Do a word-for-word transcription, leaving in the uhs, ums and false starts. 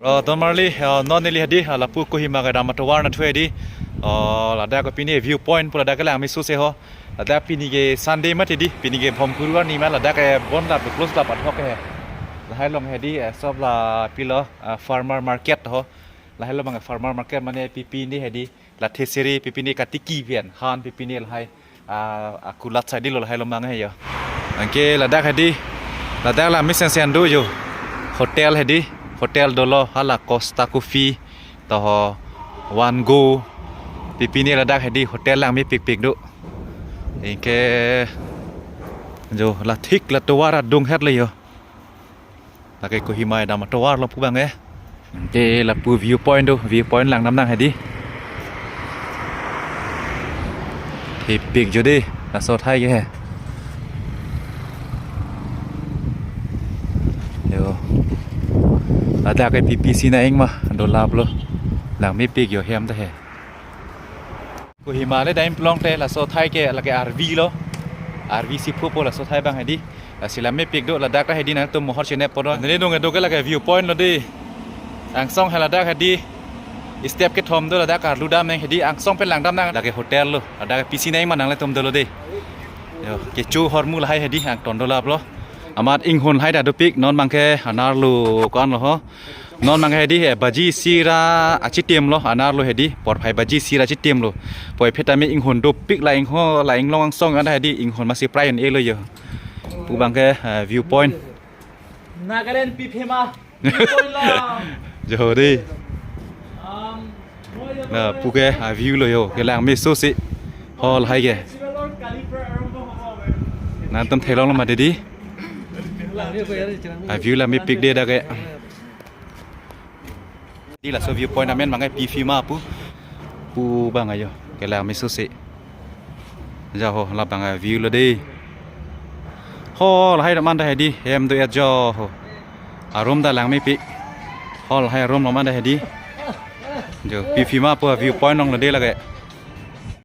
Oh, don marli, oh, non neli hedi, ah, lapu Kohima kedam atovar nathu hedi. Oh, ladak ke pini view point pu ladak ke langme sose ho. Ladak pini ke Sunday mati di, pini ke Bhomkuru arni ma ladak ke bon lap, close lap athok ke he. Lahai along hedi, eh, sob la pilo, ah, farmer market ho. Lahai along abang farmer market mane pipine hedi. La theseri pipine katiki pian han pipine lahai, ah, akulat sadi lo lahai along abang he yo. Anke ladak hedi, ladak langme sensen do yo. Hotel hedi, hotel dolo hala Costa Coffee, toho One Go. Pipine ladak hedi hotel langmepikpik do. Anke jo la thik la tovar adung het le yo. Lake Kohima kedam atovar lo pu abang eh. Anke lapu view point do, view point langdam nang hedi. Thepik jo de, laso athai ke he. Yo. Ladak ke pipisi na ing ma, dolap lo. Langmepik yo hem ta he. Kohima le dam plong te laso athai ke lake Arvi lo. Arvi si phupo laso athai abang hedi. Lasi langmepik do ladak ta hedi nangtum mohor chinep po do. Neli nung edo ke lake view point lo de. Angsong he ladak hedi. Step kethom do ladak karlu dam nang hedi angsong pen langdam nang lake hotel lo. Ladak pisi nang ma nanglitum dolo de. Yo, kecho hormu lahai hedi angton dolap lo. Amat inghon lahai ta dopik non abang ke anerlo ko-an lo ho. Non abang hedi he baji isi ra achitim lo anerlo hedi porphai baji isi ra achitim lo. Puvoiphit tame inghon dopik la ingho la inglong angsong anta hedi inghon masi prai un-e lo yo. Pu abang ke, eh, view point. Nagaland pi phema. Jo de. Um, Na pu ke, ah, view lo yo. Kelangme sose. Ho lahai ke. Nangtum theklong lo mati di. Ah, view langmepik de dak ke. Di laso view point amen abang ke piphi ma pu. Pu abang ayo. Kelangme sose. Ja ho labang a view lo de. Ho lahai dam anta hedi hem do ya jo ho. Arum ta langmepik. Ho lahai arum lo anta hedi. Jo piphi ma pu view point along lo de lake.